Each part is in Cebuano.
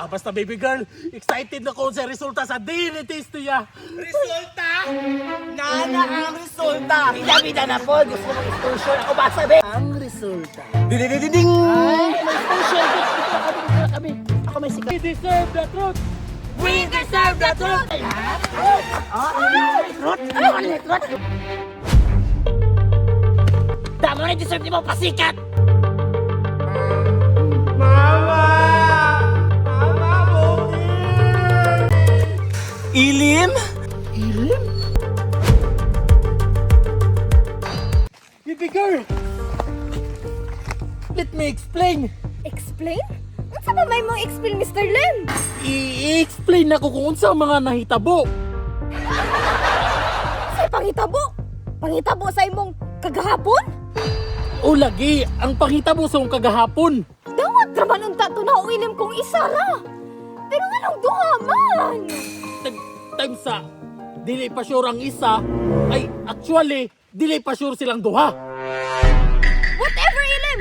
Ah, basta baby girl, excited na ko sa resulta sa DNA test niya. Resulta! Nana ang resulta! Bida-bida na po. Gusto mo exposure. Ako ba sabi? Ang resulta. Ding! Ay, may exposure. Dito na kami, dito na kami. Ako may sikat. We deserve the truth! We deserve the truth! Ah, truth? Ano ang truth? Tama na deserve ni mo pasikat! Mama! Mama, Bogey! Ilim? Ilim? Baby girl! Let me explain! Explain? Unsa ba may mong explain, Mr. Lim? I-explain nako kung unsa ang mga nahitabo. Sa pangitabo? Pangitabo sa imong kagahapon? O lagi, ang panghitabo sa akong kagahapon. Dawat raman unta to na uilim kong isa ra. Pero nganong duha man? Time sa dili pa sure ang isa, ay actually, dili pa sure silang duha. Whatever, Ilim!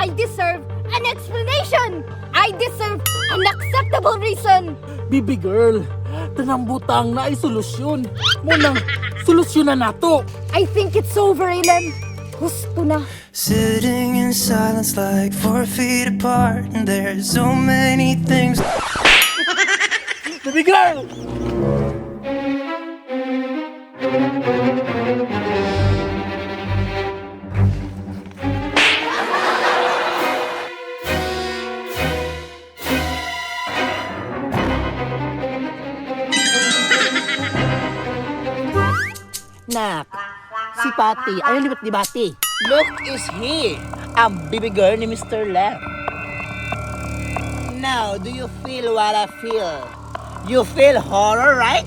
I deserve an explanation! I deserve an acceptable reason! Baby girl, tanang butang na ay solusyon. Munang solusyon na nato. I think it's over, Ilim. Gusto na. Sitting in silence like 4 feet apart, and there's so many things. Baby girl! Nak, si Patty, ayaw libat ni Bati. Look is he, ang baby girl ni Mr. Lam. Now, do you feel what I feel? You feel horror, right?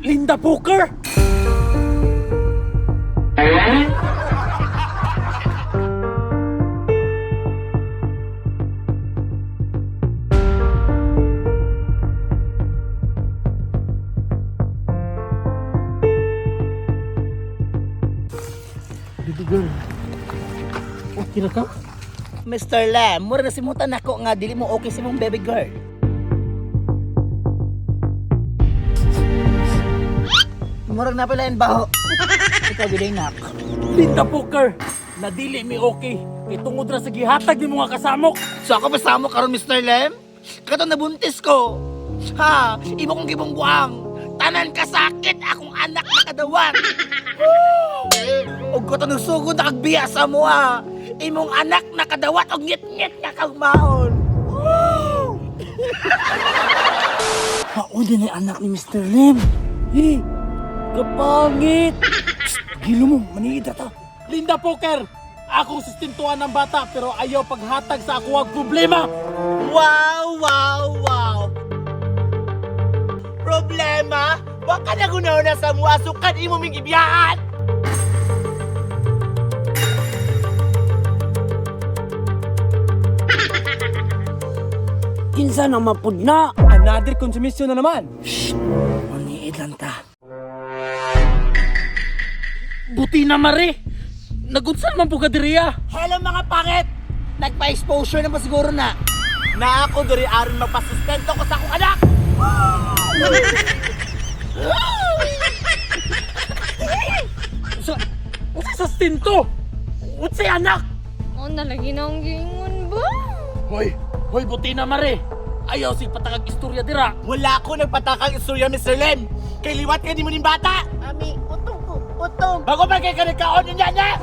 Linda Booker! Baby girl, okay na ka? Mr. Lam, mura na simutan ako nga dili mo okay sa mong baby girl. Murag na pala yung baho. Ikaw biday nak. Linda Booker, nadili mi okay. Kay tungod ra sa gihatag ni mga kasamok. So ako pasamo karon Mr. Lem? Kato nabuntis ko. Ha, ibo kong gibungguang. Tanan kasakit akong anak nakadawat. Ug kato nagsugod na kagbiya sa mua. Imong anak nakadawat og ngit-ngit nga kagmaon. Mao din ay anak ni Mr. Lim. Eh, kapangit! Gilo mo, manida ta. Linda Poker, akong sustintuan ng bata pero ayaw paghatag sa ako ang problema. Wow, wow, wow! Problema? Baka nagunaw na sa mua, sukan imo ming ibiyaan! Kinsa na mapudna? Another consumption na naman! Maniid lang ta. Buti na mare. Nagunsan man po ka diriya. Hello mga pangit! Nagpa-exposure na ba siguro na? Na ako diri aron magpasustento ko sa akong anak! Sa unsa sustento? Unsay anak? Oh, nalagi na ang giingon ba? Hoy, hoy buti na mare. Ayaw sig patakag istorya dira. Wala ko nagpatakang istorya, Mr. Lim! Kay liwat ka ni mo ning bata! Mami, utong ko, utong! Bago pa kay ka nagkaon niya niya!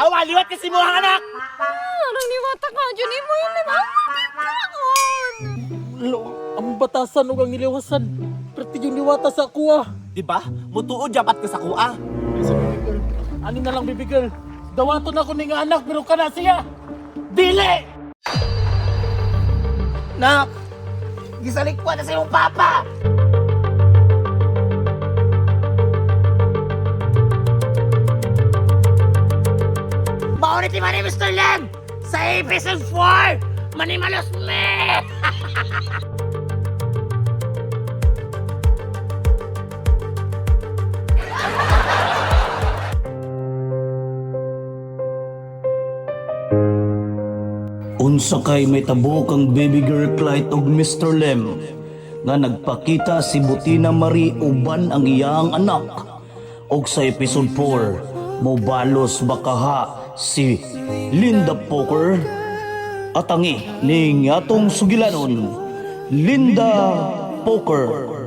Awa, liwat kasi mo ang anak! Arang niwata ka dyan imo Ilim. Ang kaon! Lo, ang batasan ug ang niliwasan. Perti yung liwata sa kuha. Diba? Mutuod dapat ka sa kuha. Sa baby girl. Ani na lang baby girl. Dawaton ako ni nga anak pero kana siya. Dili! Nak! Gisalikwa na sa iyong papa! Maunit ni Manny Mr. Lam! Sa episode 4! Manimalos me! Unsa kay may tabo kang Baby Girl Clyde og Mr. Lim nga nagpakita si Butina Marie uban ang iyang anak? Og sa episode 4, mobalos bakaha si Linda Poker? Atangi ning atong sugilanon, Linda Poker.